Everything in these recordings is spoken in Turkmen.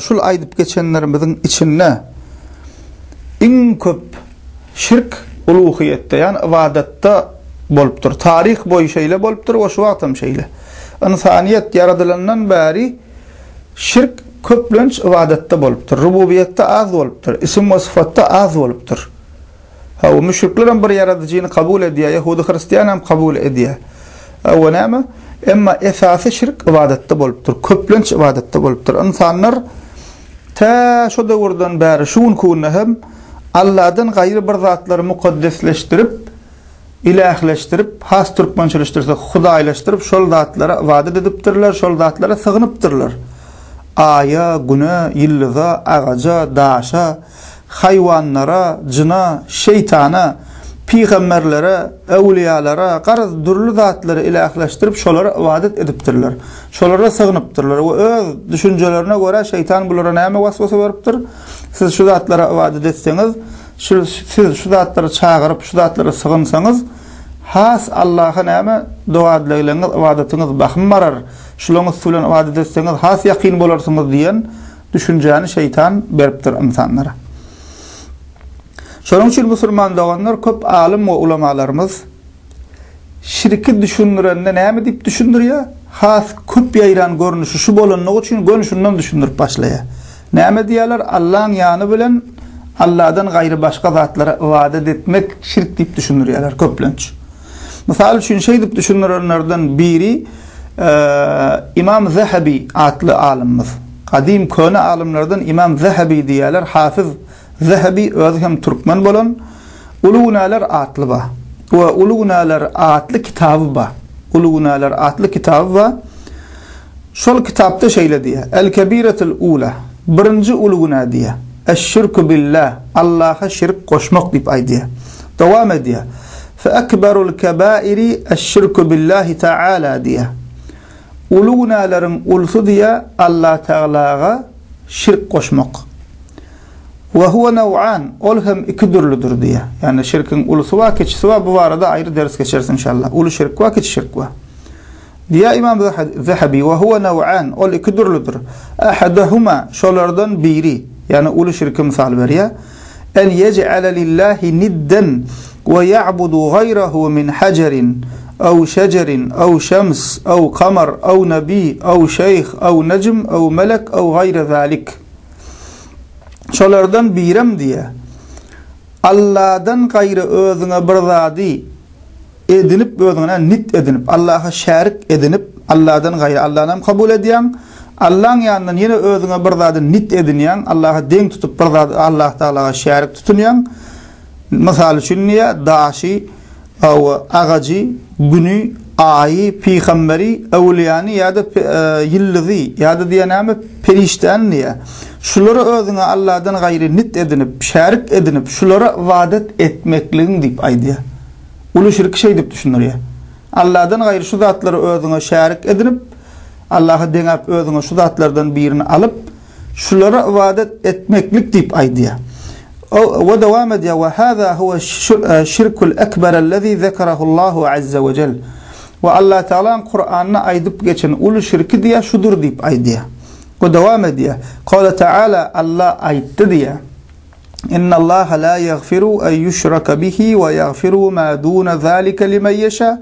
Şul aýdyp geçenlerimiziň içinde iň köp şirk uluhyýetde, ýagny ybadatda bolupdyr. Taryh boýy şeýle bolupdyr we şu wagtam şeýle. Ynsanyýet ýaradylandan bäri şirk köplenç ybadatda bolupdyr. Rububiýetde az bolupdyr. Isim we syfatda az bolupdyr. Hawa, müşriklerem bir ýaradyjyny kabul edýär, ýehudy hristian hem kabul edýär. Hawa, näme? Emma esasy şirk ybadatda bolupdyr, köplenç ybadatda bolupdyr. Ynsanlar tä şo döwürden bäri şu günki günde hem Alladan gaýry bir zatlary mukaddesleşdirip, ilähleşdirip, has türkmençeleşdirsek hudaýlaşdyryp şol zatlara ybadat edipdirler, şol zatlara sygynypdyrlar. Aýa, güne, ýyldyza, agaja, daşa, haýwanlara, jyna, şeýtana, pygamberlere, öwlüýalara, garaz dürli zatlary ilähleşdirip şolara ybadat edipdirler. Şolara sygynypdyrlar we öz düşünjelerine görä şeýtan bulara näme waswasa beripdir? Siz şu zatlara ybadat etseňiz, şu siz şu zatlary çagyryp, şu zatlara sygynsaňyz, has Allaha näme doga-dilegleriňiz, ybadatyňyz bahym barar, şularyň üsti bilen ybadat etseňiz has ýakyn bolarsyňyz diýen Düşünjäni şeýtan beripdir ynsanlara. Şonuň üçin musulman doganlar köp alym we ulamalarymyz şirki düşündirende näme diýip düşündirýär? Has köp ýaýran görnüşi şu bolanlygy üçin göni şundan düşündirip başlaýar. Näme diýýärler? Allaň ýany bilen Alladan gaýry başga zatlara ybadat etmek şirk diýip düşündirýärler köplenç. Mysal üçin şeýdip düşündirenlerden biri Imam Zehebi atly alymymyz. Gadym köne alymlardan Imam Zehebi diýýärler. Hafiz Zehebi özi hem türkmen bolan Uly günäler atly bar. We Uly günäler atly kitaby bar. Uly günäler atly kitaby bar. Şol kitapda şeýle diýýär, El-kebiretul ula, birinji uly günä diýýär. Eş-şirku billah, Allaha şirk goşmak diýip aýdýar. Dowam edýär. Fe-ekberul kebairi eş-şirku billahi taala diýýär. Uly günäleriň ulusy diýýär, Allatagalaga şirk goşmak. We huwe new'an, ol hem iki dürlüdir diýýär. Ýagny şirkiň ulusy bar, kiçisi bar, bu barada aýry ders geçeris inşallah. Uly şirk bar, kiçi şirk bar. Diýýär Ymam Zehebi, Ve huve new'an, ol iki dürlüdir. Ahadahuma, şolardan biri, ýagny uly şirki mysal berýär, En yej'ale lillahi nidden ve ya'budu gayrahu min hajerin, ew şecerin, ew şems, ew kamar, ew nebi, ew şeyh, ew necm, ew melek, ew gayre zalik. Şolardan birem diýýär, Alladan gaýry özüňe bir zady edinip özüňe nit edinip, Allaha şärik edinip, Alladan gaýry Allanam kabul edýäň, Allaň ýanyndan ýene özüňe bir zady nit edinýäň, Allaha deň tutup bir zady Allah Tagalaga şärik tutunýaň. Mysal üçin diýýär, daşy, hawa, agajy, güni, aýy, pygamberi, öwlüýäni ýa-da ýyldyzy ýa-da diýýär näme, perişdäni diýýär. Şulary özüňe Alladan gaýry nit edinip, şärik edinip, şulara ybadat etmekligiň diýip aýdýar. Uly şirki şeýdip düşündirýär. Alladan gaýry şu zatlary özüňe şärik edinip, Allaha deňäp özüňe şu zatlardan birini alyp, şulara ybadat etmeklik diýip aýdýar. We dowam edýär, We haza huwe şirkul ekberellezi zekerahullahu azze we jel. We Allatagalaň Kuranda aýdyp geçen uly şirki diýýär şudur diýip aýdýar. We dowam edýär, Kale Taala Alla aýtdy diýýär. Innallaha la ýagfiru en ýuşraka bihi we ýagfiru ma duna zalika limen ýeşa.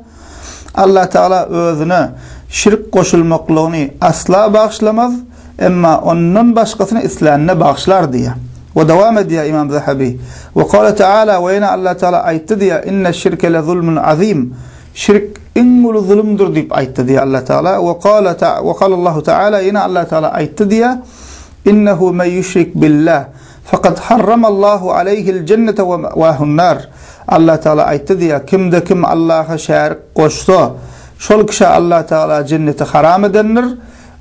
Allah Tagala özüne şirk goşulmaklygyny asla bagyşlamaz, emma ondan başgasyny islänine bagyşlar diýýär. We dowam edýär Imam Zahabi. We kale Teala we ýene Allah Tagala aýtdy diýýär, Inne şirke le zulmun azim. Şirk iň uly zulumdyr diýip aýtdy diýýär Allah Tagala. We kale we kale Allahu Teala ýene Allah Tagala aýtdy diýýär, Innehu men ýüşrik billah, fakat harramallahu aleýhil jennete we me'wahun-nar. Allah Tagala aýtdy diýýär, Kimde kim Allaha şärik goşsa, şol kişä Allah Tagala jenneti haram edendir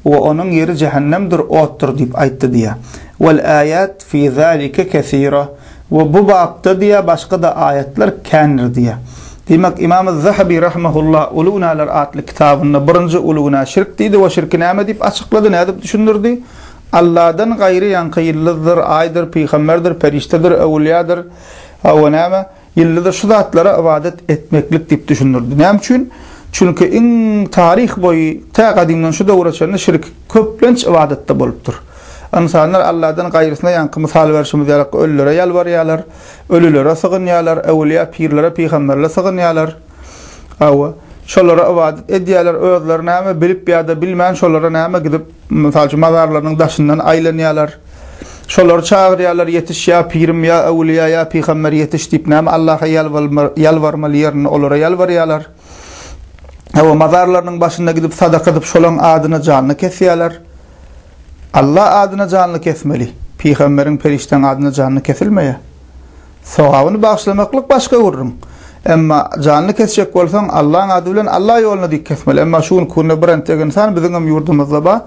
we onuň ýeri jähennemdir, otdur diýip aýtdy diýýär. Wel aýat fi zalike kesira. We bu bapda diýýär, başga-da aýatlar kändir diýýär. Diýmek, Imam Zahabi rahimehullah Uly günäler atly kitabynda birinji uly günä şirk diýdi we şirki näme diýip açyklady, nädip düşündirdi? Alladan gaýry ýaňky ýyldyzdyr, aýdyr, pygamberdir, perişdedir, öwülýadyr, hawa näme, ýyldyzdyr şu zatlara ybadat etmeklik diýip düşündirdi. Näme üçin? Çünki iň taryh boýy tä gadymdan şu döwre çenli şirk köplenç ybadatda bolupdyr. Ynsanlar Alladan gaýrysyna ýaňky mysal berşimiz ýaly ölülere ýalbarýarlar, ölülere sygynýarlar, öwülýä pirlere, pygamberlere sygynýarlar. Hawa, şolara ybadat edýärler, özleri näme bilip ýa-da bilmän şolara näme gidip, mysal üçin mazarlarynyň daşyndan aýlanýarlar. Şolary çagyrýarlar, ýetiş ýa pirim, ýa öwülýä, ýa pygamber ýetiş diýip näme Allaha ýalbarmaly ýerinde olara ýalbarýarlar. Hawa, mazarlarynyň başynda gidip sadaka edip şolaň adyna janly kesýärler. Allah adyna janly kesmeli. Pygamberiň, perişdäň adyna janly kesilmeýär. Sogabyny bagyşlamaklyk başga gürrüň. Emma janly kesjek bolsaň, Allaň ady bilen Allah ýoluna diýip kesmeli. Emma şu günki günde bir entek ynsan biziňem ýurdumyzda bar.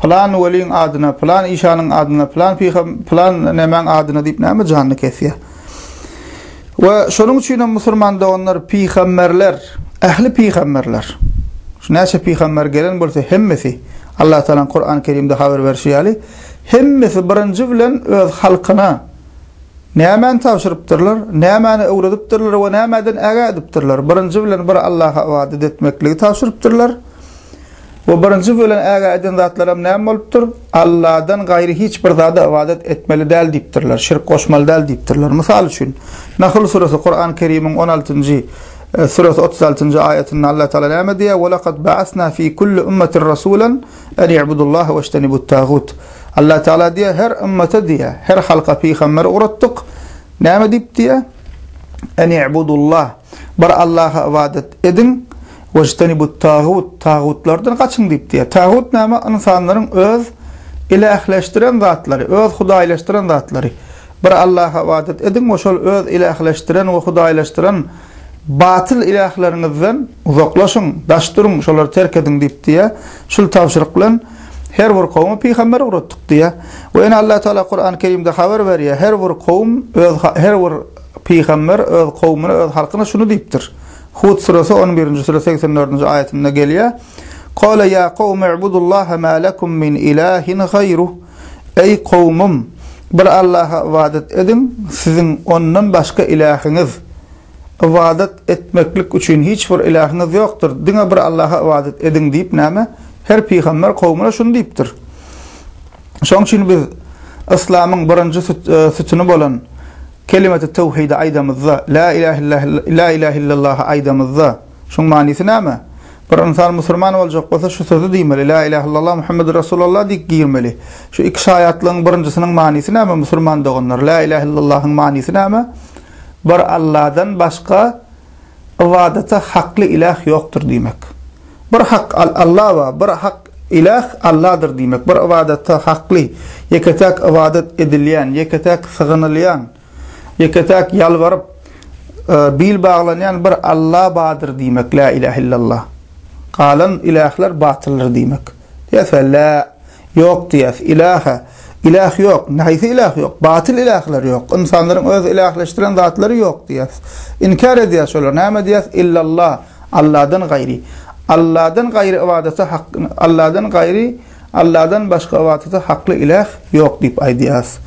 Pylan weliň adyna, pylan işanyň adyna, pylan pygam, pylan nemäň adyna diýip näme janly kesýär. We şonuň üçin hem musulman doganlar pygamberler, ähli pygamberler, şu näçe pygamber gelen bolsa hemmesi Allah Tagalaň Kur'an Kerimde habar berşi ýaly, hemmesi birinji bilen öz halkyna nämäni tabşyrypdyrlar, nämäni öwredipdirler we nämeden ägä edipdirler. Birinji bilen bir Allaha ybadat etmekligi tabşyrypdyrlar. Bu birinji bilen ägä eden zatlaram näme bolupdyr? Alladan gaýry hiç bir zada ybadat etmeli däl diýipdirler, şirk goşmaly däl diýipdirler. Mysal üçin, Nahl suresi Kur'an Kerimiň 16-njy e, suresi 36-njy aýatynda Allah Taala näme diýýär? Wa laqad ba'asna fi kulli ummatin rasulan an i'budullaha wajtanibut tagut. Allah Taala diýýär, her ümmete diýýär, her halka pygamber ugratdyk. Näme diýip diýýär? An i'budullah. Bir Allaha ybadat ediň, wejtenibut-tagut, tagutlardan gaçyň diýip diýýär. Tagut näme? Ynsanlaryň öz ilähleşdiren zatlary, öz hudaýlaşdyran zatlary. Bir Allaha ybadat ediň we şol öz ilähleşdiren we hudaýlaşdyran batyl ilähleriňizden uzaklaşyň, daş duruň, şolary terk ediň diýip diýýär. Şul tabşyryk bilen her bir kowuma pygamber ugratdyk diýýär. We ýene Allah Taala Kur'an-y Kerimde habar berýär, her bir kowum öz her bir Pygamber öz kowumyna, öz halkyna şuny diýipdir. Hud suresi on birinji süre 84-nji aýatynda gelýär. Kale ýa kowmi ibudullaha ma lekum min ilahin gaýruh. Eý kowumym, bir Allaha ybadat ediň, siziň ondan başga ilähiňiz, ybadat etmeklik üçin hiç bir ilähiňiz ýokdur, diňe bir Allaha ybadat ediň diýip näme? Her pygamber kowumyna şuny diýipdir. Şonuň üçin biz yslamyň birinji e, sütüni bolan kelimeti tewhidi aýdamyzda, la ilahe la ilahe illallah aýdamyzda, şuň manysy näme? Bir ynsan musulman boljak bolsa şu sözi diýmeli, la ilahe illallah Muhammedur Rasulullah diýip girmeli. Şu iki şaýatlygyň birinjisiniň manysy näme musulman doganlar? La ilahe illallahyň manysy näme? Bir Allahdan başga Ybadata hakly iläh ýokdur diýmek. Bir hak Alla bar, bir hak iläh Alladyr diýmek. Bir ybadata hakly, ýeke-täk ybadat edilýän, ýeke-täk sygynylýan, ýeke-täk ýalbaryp, bil baglanýan bir Alla bardyr diýmek, Lä ilähe illallah. Galan ilähler batyldyr diýmek. Diýse, lä Ýok diýýäs. Ilähe. Iläh ýok. Haýsy iläh ýok? Batyl ilähler ýok. Ynsanlaryň öz ilähleşdiren zatlary ýok diýýäs. Inkär edýäs şolary. Näme diýýäs? Illallah. Alladan gaýry. Alladan gaýry ybadata hak Alladan gaýry, Alladan başga ybadata hakly iläh ýok diýip aýdýas.